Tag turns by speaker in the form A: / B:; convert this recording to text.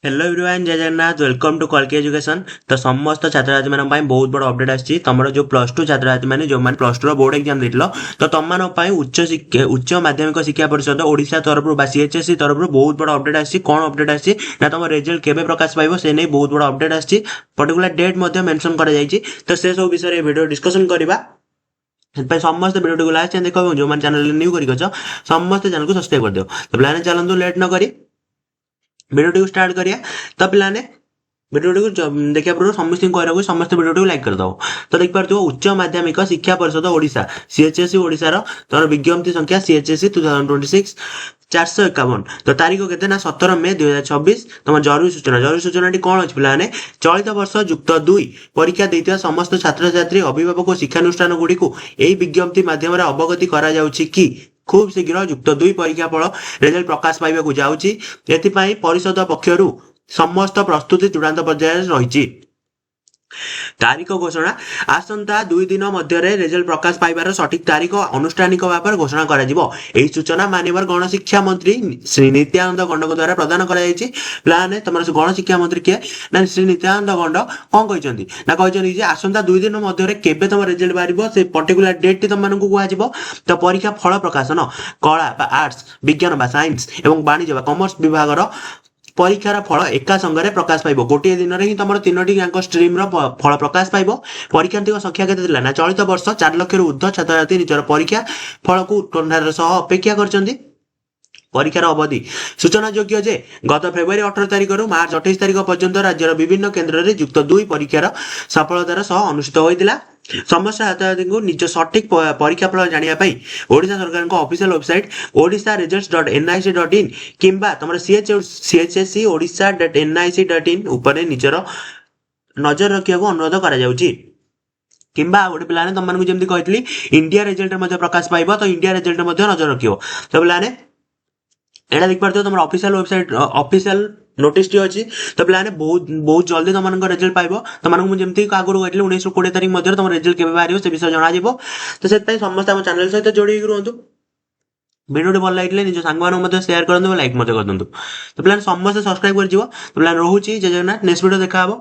A: Hello everyone, Jai Jagannath. Welcome to କଲ୍କି education. ତ ସମସ୍ତ ଛାତ୍ରଛାତ୍ରୀମାନଙ୍କ ପାଇଁ ବହୁତ ବଡ଼ ଅପଡେଟ୍ ଆସିଛି। ତମର ଯେଉଁ +2 ଛାତ୍ରଛାତ୍ରୀମାନେ, ଯେଉଁମାନେ +2ର ବୋର୍ଡ଼ ଏକ୍ଜାମ୍ ଦେଇଥିଲ, ତ ତମମାନଙ୍କ ପାଇଁ ଉଚ୍ଚ ମାଧ୍ୟମିକ ଶିକ୍ଷା ପରିଷଦ ଓଡ଼ିଶା ତରଫରୁ ବା ସିଏଚ୍ଏସ୍ଇ ତରଫରୁ ବହୁତ ବଡ଼ ଅପଡେଟ୍ ଆସିଛି। କ'ଣ ଅପଡେଟ୍ ଆସିଛି ନା, ତମ ରେଜଲ୍ଟ କେବେ ପ୍ରକାଶ ପାଇବ ସେ ନେଇ ବହୁତ ବଡ଼ ଅପଡେଟ୍ ଆସିଛି। ପର୍ଟିକୁଲାର ଡେଟ୍ ମଧ୍ୟ ମେନସନ୍ କରାଯାଇଛି। ତ ସେ ସବୁ ବିଷୟରେ ଭିଡ଼ିଓ ଡିସ୍କସନ୍ କରିବା। ସେଥିପାଇଁ ସମସ୍ତେ ଭିଡ଼ିଓଟିକୁ ଲାଷ୍ଟ ଦେଖ ଏବଂ ଯେଉଁମାନେ ଚ୍ୟାନେଲରେ ନ୍ୟୁ କରିକି ଅଛ, ସମସ୍ତେ ଚ୍ୟାନେଲକୁ ସବସ୍କ୍ରାଇବ୍ କରିଦିଅ। ତ ପିଲାମାନେ, ଚାଲନ୍ତୁ ଲେଟ୍ ନ କରି ଭିଡ଼ିଓଟିକୁ ଷ୍ଟାର୍ଟ କରିବା। ତ ପିଲାମାନେ, ଭିଡ଼ିଓଟିକୁ ଦେଖିବା ପୂର୍ବରୁ ସମସ୍ତଙ୍କୁ କହିବାକୁ, ସମସ୍ତେ ଭିଡ଼ିଓଟିକୁ ଲାଇକ୍ କରିଦେବ। ତ ଦେଖିପାରୁଥିବ, ଉଚ୍ଚ ମାଧ୍ୟମିକ ଶିକ୍ଷା ପରିଷଦ ଓଡ଼ିଶା, ସିଏଚ୍ଏସ୍ଇ ଓଡ଼ିଶାର ତମର ବିଜ୍ଞପ୍ତି ସଂଖ୍ୟା ସିଏଚ୍ଏସ୍ଇ 2026 451। ତ ତାରିଖ କେତେ ନା 17 ମେ 2026। ତମ ଜରୁରୀ ସୂଚନା। ଜରୁରୀ ସୂଚନାଟି କ'ଣ ଅଛି ପିଲାମାନେ? ଚଳିତ ବର୍ଷ ଯୁକ୍ତ 2 ପରୀକ୍ଷା ଦେଇଥିବା ସମସ୍ତ ଛାତ୍ରଛାତ୍ରୀ, ଅଭିଭାବକ ଓ ଶିକ୍ଷାନୁଷ୍ଠାନ ଗୁଡ଼ିକୁ ଏହି ବିଜ୍ଞପ୍ତି ମାଧ୍ୟମରେ ଅବଗତି କରାଯାଉଛି କି ଖୁବ୍ ଶୀଘ୍ର ଯୁକ୍ତ 2 ପରୀକ୍ଷା ଫଳ ରେଜଲ୍ଟ ପ୍ରକାଶ ପାଇବାକୁ ଯାଉଛି। ଏଥିପାଇଁ ପରିଷଦ ପକ୍ଷରୁ ସମସ୍ତ ପ୍ରସ୍ତୁତି ଚୂଡ଼ାନ୍ତ ପର୍ଯ୍ୟାୟରେ ରହିଛି। ତାରିଖ ଘୋଷଣା: ଆସନ୍ତା 2 ଦିନ ମଧ୍ୟରେ ରେଜଲ୍ଟ ପ୍ରକାଶ ପାଇବାର ସଠିକ ତାରିଖ ଆନୁଷ୍ଠାନିକ ଭାବରେ ଘୋଷଣା କରାଯିବ। ଏହି ସୂଚନା ମାନ୍ୟବର ଗଣଶିକ୍ଷା ମନ୍ତ୍ରୀ ଶ୍ରୀ ନିତ୍ୟାନନ୍ଦ ଗଣ୍ଡଙ୍କ ଦ୍ୱାରା ପ୍ରଦାନ କରାଯାଇଛି। ପିଲାମାନେ, ତମର ସେ ଗଣଶିକ୍ଷା ମନ୍ତ୍ରୀ କିଏ ନା ଶ୍ରୀ ନିତ୍ୟାନନ୍ଦ ଗଣ୍ଡ। କ'ଣ କହିଛନ୍ତି ନା, କହିଛନ୍ତି ଯେ ଆସନ୍ତା 2 ଦିନ ମଧ୍ୟରେ କେବେ ତମ ରେଜଲ୍ଟ ବାହାରିବ, ସେ ପର୍ଟିକୁଲାର ଡେଟ୍ଟି ତମମାନଙ୍କୁ କୁହାଯିବ। ତ ପରୀକ୍ଷା ଫଳ ପ୍ରକାଶନ: କଳା ବା ଆର୍ଟସ, ବିଜ୍ଞାନ ବା ସାଇନ୍ସ ଏବଂ ବାଣିଜ୍ୟ ବା କମର୍ସ ବିଭାଗର ପରୀକ୍ଷାର ଫଳ ଏକା ସଙ୍ଗରେ ପ୍ରକାଶ ପାଇବ। ଗୋଟିଏ ଦିନରେ ହିଁ ତମର ତିନୋଟି ଯାକ ଷ୍ଟ୍ରିମ୍ର ଫଳ ପ୍ରକାଶ ପାଇବ। ପରୀକ୍ଷାର୍ଥୀଙ୍କ ସଂଖ୍ୟା କେତେ ଥିଲା ନା, ଚଳିତ ବର୍ଷ 4 ଲକ୍ଷରୁ ଉର୍ଦ୍ଧ୍ୱ ଛାତ୍ରଛାତ୍ରୀ ନିଜର ପରୀକ୍ଷା ଫଳକୁ ଉତ୍କଣ୍ଠାର ସହ ଅପେକ୍ଷା କରିଛନ୍ତି। ପରୀକ୍ଷାର ଅବଧି: ସୂଚନାଯୋଗ୍ୟ ଯେ ଗତ ଫେବୃଆରୀ 18 ତାରିଖରୁ ମାର୍ଚ୍ଚ 28 ତାରିଖ ପର୍ଯ୍ୟନ୍ତ ରାଜ୍ୟର ବିଭିନ୍ନ କେନ୍ଦ୍ରରେ ଯୁକ୍ତ 2 ପରୀକ୍ଷାର ସଫଳତାର ସହ ଅନୁଷ୍ଠିତ ହୋଇଥିଲା। ସମସ୍ତ ଛାତ୍ରଛାତ୍ରୀଙ୍କୁ ନିଜ ସଠିକ ପରୀକ୍ଷା ଫଳ ଜାଣିବା ପାଇଁ ଓଡ଼ିଶା ସରକାରଙ୍କ ଅଫିସିଆଲ ୱେବସାଇଟ୍ odisharesults.nic.in କିମ୍ବା ତମର ccscodisha.nic.in ଉପରେ ନିଜର ନଜର ରଖିବାକୁ ଅନୁରୋଧ କରାଯାଉଛି। କିମ୍ବା ଆଉ ଗୋଟେ ପିଲାମାନେ, ତମମାନଙ୍କୁ ଯେମିତି କହିଥିଲି, ଇଣ୍ଡିଆ ରେଜଲ୍ଟ ମଧ୍ୟ ପ୍ରକାଶ ପାଇବ। ତ ଇଣ୍ଡିଆ ରେଜଲ୍ଟ ମଧ୍ୟ ନଜର ରଖିବ। ତ ପିଲାମାନେ, ଏଇଟା ଦେଖିପାରୁଥିବ, ତମର ଅଫିସିଆଲ ୱେବସାଇଟ୍, ଅଫିସିଆଲ ନୋଟିସଟି ଅଛି। ତ ପିଲାମାନେ, ବହୁତ ବହୁତ ଜଲ୍ଦି ତମମାନଙ୍କ ରେଜଲ୍ଟ ପାଇବ। ତମମାନଙ୍କୁ ମୁଁ ଯେମିତି ଆଗରୁ କହିଥିଲି, 19ରୁ 20 ତାରିଖ ମଧ୍ୟରେ ତମ ରେଜଲ୍ଟ କେବେ ବାହାରିବ ସେ ବିଷୟ ଜଣାଯିବ। ତ ସେଥିପାଇଁ ସମସ୍ତେ ଆମ ଚ୍ୟାନେଲ ସହିତ ଯୋଡ଼ି ହେଇକି ରୁହନ୍ତୁ। ଭିଡ଼ିଓଟି ଭଲ ଲାଗିଥିଲେ ନିଜ ସାଙ୍ଗମାନଙ୍କୁ ମଧ୍ୟ ସେୟାର କରନ୍ତୁ, ଲାଇକ୍ ମଧ୍ୟ କରିଦିଅନ୍ତୁ। ତ ପିଲାମାନେ, ସମସ୍ତେ ସବସ୍କ୍ରାଇବ୍ କରିଯିବ। ତ ପିଲାମାନେ, ରହୁଛି। ଜୟ ଜଗନ୍ନାଥ। ନେକ୍ସଟ ଭିଡ଼ିଓ ଦେଖା ହବ।